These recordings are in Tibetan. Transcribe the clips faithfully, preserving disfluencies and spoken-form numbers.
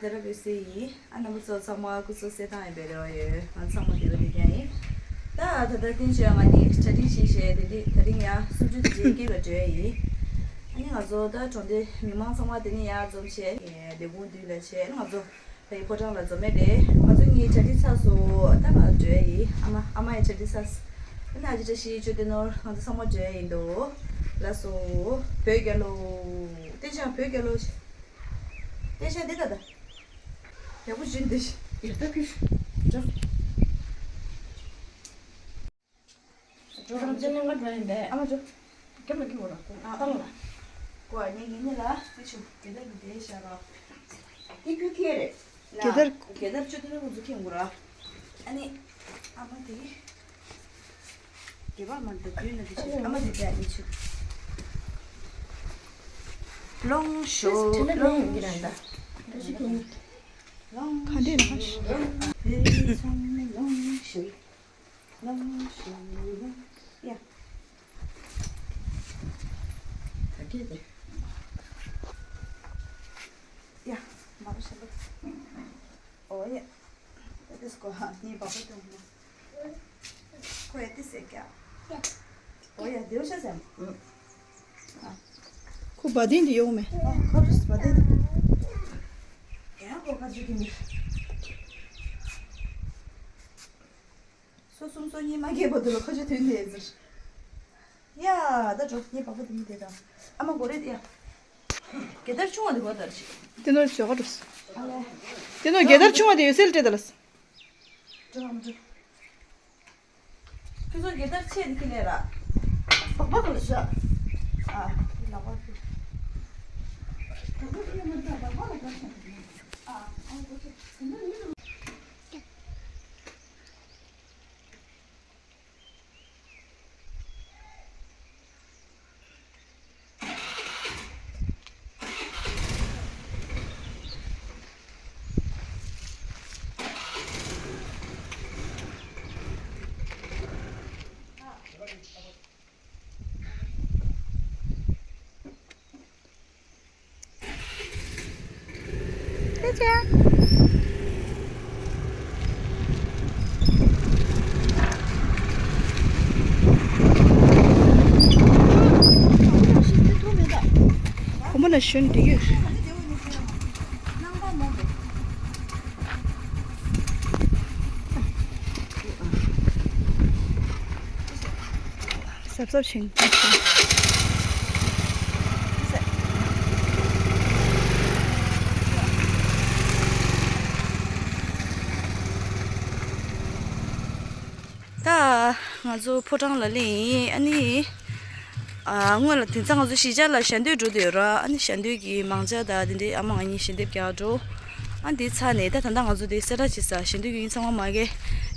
ད་ར་བོད་སེ་ཡིན། ཨ་རྣམ་པ་ཚོ་ཚང་མ་སྐུ་གཟུགས་གསལ་ཐང་ཡིན་པའི་རེ་བ་ཡོད། ང་ཚང་མ་བདེ་པོ་བདེ་རྐྱང་ཡིན། ད་ད་ལྟ་བསྟན་ཆོས་ང་གཉིས་གྲ་སྒྲིག་བྱས་བྱས་དེ་འདི་ད་རིང་ཡང་སུམ་ཅུ་དེ་རྗེས་སྐྱིད་ལ་འགྲོ་ཡ་ཡིན། ཨ་ནི་ང་ཚོ་ད་གྲོང་སྡེ་མི་མང་ཚང་མ་དེ་ནས་ཡར་འཛོམས་བྱས་ལས་ཁུངས་མདུན་ལ་བྱས། ཨ་ནི་ང་ཚོ་ད་ཡི་ཕོ་བྲང་ལ་འཛོམས་མེད་རེད། ང་ཚོ་གཉིས་གྲ་སྒྲིག་ཚར་སོང་། ད་ང་འགྲོ་ཡ་ཡིན། ཨ་མ་ཨ་མ་ཡི་གྲ་སྒྲིག་ཚར་སོང་། ཨ་ནི་ཨ་ཅེ་བཀྲ་ཤིས་ཆོས་སྡེ་ནོར་ང་ཚོ་ཚང་མ་འགྲོ་ཡ་ཡིན་འདུག་ལགས་སོ། བོད་རྒྱལ་ལོ། བསྟན་ཆོས་བོད་རྒྱལ་ལོ། བསྟན་ཆོས་འདི་ད་ད། ཡག་པོ་བྱིན་འདི་ཞིག་ཡག་ད་ཁུ་ཞིག་འགྲོ། འགྲོ་རང་ཅན་ལ་ང་འགྲོ་ཡིན་པས། ཨ་མ་འགྲོ། སྐྱབས་ལ་ཁྱི་འོ་ར་ཁོ་ཨ་ཨ་ལ། ཁོ་ཨ་ཉེ་ཉེ་ཉེ་ལ་ཁྱི་ཆུ་གེ་དར་གི་དེ་ཤ་ར། འདི་ཁུ་ཁྱི་རེད། གེ་དར། གེ་དར་ཆུ་དེ་ནི་ཁོ་ཚོ་ཁྱི་འོ་ར། ཨ་ནི། ཨ་མ་དེ། དགེ་བ་མ་འདུག་རྒྱུན་ན་དེ་ཆེ་ཨ་མ་དེ་བྱ་ཡིན་ཆུ། ལོང་ཤོ་ལོང་ཤོ། ལོང་ཤོ། ལོང་ཤོ། ལོང་ཤོ། ལོང་ཤོ། ཡ། ད་གེ་དེ། ཡ། མ་རུ་ཤ་ལོ། ཨོ་ཡ། ཨེ་ཏིས་ཀོ་ཧ་ནི་བ་ཧོ་ཏོ་ཧ། ཁོ་ཨེ་ཏིས་ཨེ་ཀྱ། ཨོ་ཡ་དེའུ་ཤ་ཟེར། ཁོ་བ་དན་དེ་ཡོང་མེད། ཨ་ཁོ་རུས་བ་དན་དེ། ཡང་ཁོ་ཁ་ཅིག་གི་མི། སོ་གསུམ་སོ་གཉིས་མ་རྒྱས་པ་དུ་ལ་ཁ་ཆུ་དུས་འདི་ཟེར། ཡ། ད་འགྲོ་ངའི་བ་ཧོ་དེ་མི་དེ་དང་། ཨ་མ་གོ་རེད་ཡ། གེ་དར་ཆུང་བ་དེ་གོ་དར་ཆི། དེ་ནོར་ཟོ་ག་འགྲོ། ཨ་ལེ། དེ་ནོར་གེ་དར་ཆུང་བ་དེ་ཡོད་སེལ་སྤྲད་ད་ལ། འགྲོ་ཨ་མ་འགྲོ། ཁྱོད་ཚོ་གེ་དར་ཆེ་དེ་ཁྱི་ལས་ར། བག་བག་ལ་ཤ། ཨ། ལག་པ་ཁྱི། བག་བག་ཁྱི་མ་ད་བག་བག་ལ་ག་ཤ། ཨ། ཨ་གོ་ཆེ། དེ་ནོར་ཡིན་ནོ། ཁོ་མོ་ན་ཞོན་འདི་ཡོད། གཟབ་གཟབ་བྱེད། ད་ང་ཚོ་ཕོ་བྲང་ལ་སླེབས་ཡིན། ཨ་ནི། ཨ། སྔོན་ལ་དེང་སང་ང་ཚོ་གཞིས་ཆགས་ལ་ཞལ་འདོན་འགྲོ་འདོད་ཡོད་ར། ཨ་ནི་ཞལ་འདོན་གྱི་མང་ཇ་དང་དེ་འདྲའི་ཨ་མ་ང་གཉིས་ཞལ་འདེབས་རྒྱག་འགྲོ། ཨ་འདི་ཚར་ནས་ད་ད་ལྟ་ང་ཚོ་དེ་གསལ་བསྒྲགས་བྱེད་ས་ཞལ་འདོན་གྱི་མི་ཚང་མ་མ་གི་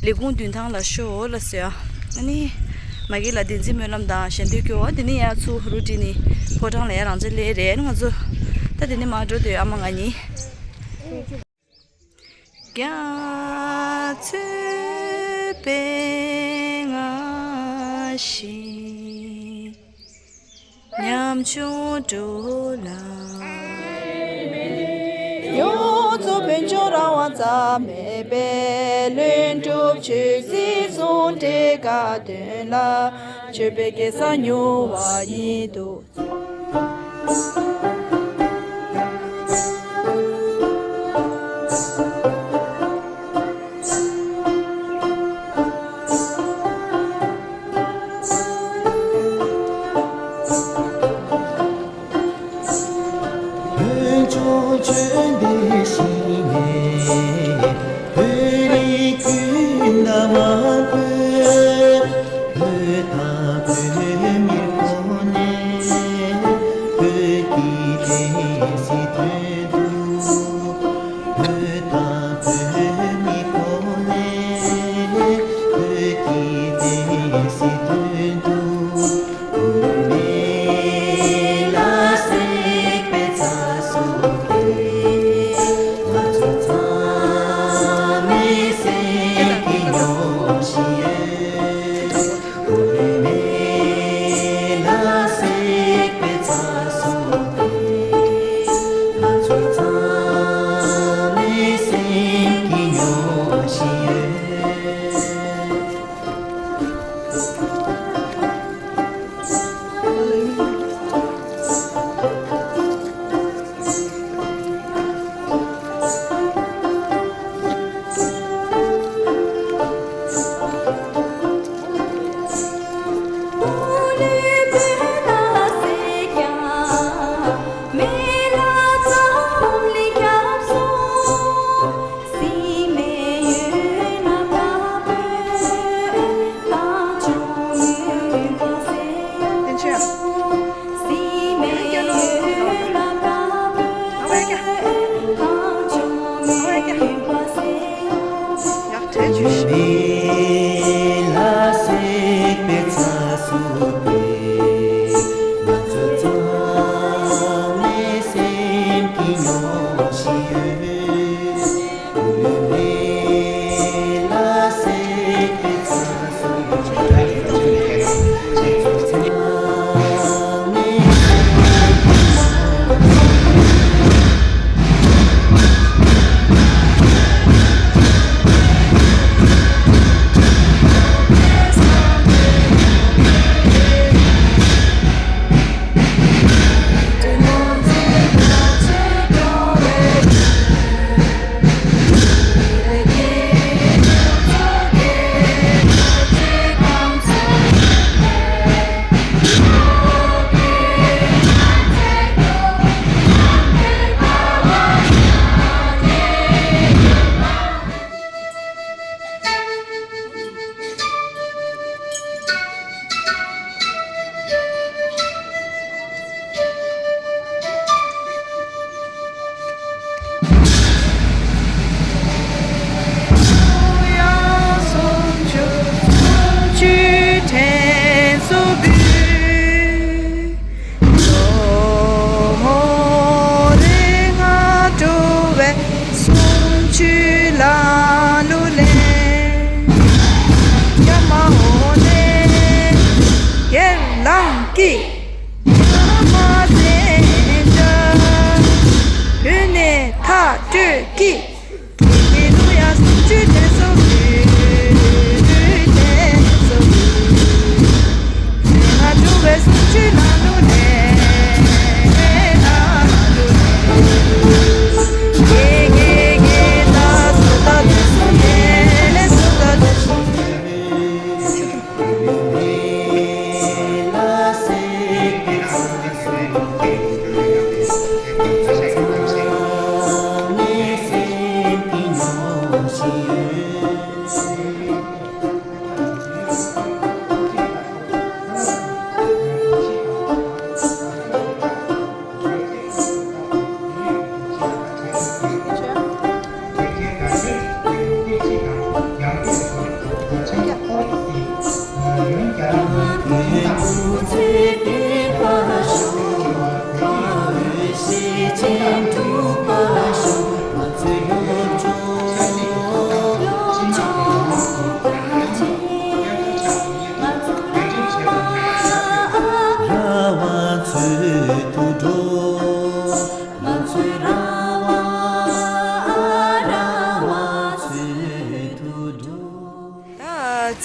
ལས་ཁུངས་མདུན་ཐང་ལ་ཤོག་ལ་ཟེར། ཨ་ནི་མ་གི་ལ་བདེན་ཚིག་སྨོན་ལམ་དང་ཞལ་འདོན་སྐྱོར། ཨ་འདི་ནི་ཡ་ཚུ་རུ་ཏི་ནི་ཕོ་བྲང་ལ་ཡ་རང་ཅག་ལས་རེད། ཨ་ནི་ང་ཚོ་ད་དེ་ནི་མ་འགྲོ་འདོད་ཨ་མ་ང་གཉིས། རྒྱ་མཚོའི་དཔལ་མངའ་ཞིང་། ཉམ་ཆུང་འགྲོ་ལ། ཡོངས་རྫོགས་དཔལ་འབྱོར་རང་དབང་རྩ་མེད་པའི། ལྷུན་གྲུབ་ཆོས་སྲིད་ཟུང་འབྲེལ་དགའ་སྟོན་ལ། མཆོད་པའི་སྐལ་བཟང་མྱུར་བ་ཉིད་དུ། བོད་ལྗོངས་བཅོས་ཏེ་ཞིང་ནས། བོད་རིགས་ཀུན་ལ་མ་བོས། བོད་དང་བོད་མིར་གོ་ནས། བོད་ཀྱི་བསྟན་སྲིད་དོན་དུ། བོད་དང་བོད་མིར་གོ་ནས། བོད་ཀྱི་བསྟན་སྲིད་དོན་དུ།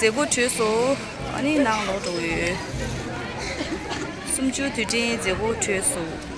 ད་མཛད་སྒོ་གྲོལ་སོང་། ཨ་ནི་ནང་ལོག་འགྲོ་གི་ཡོད། གསུམ་བཅུའི་དུས་དྲན་མཛད་སྒོ་གྲོལ་སོང་།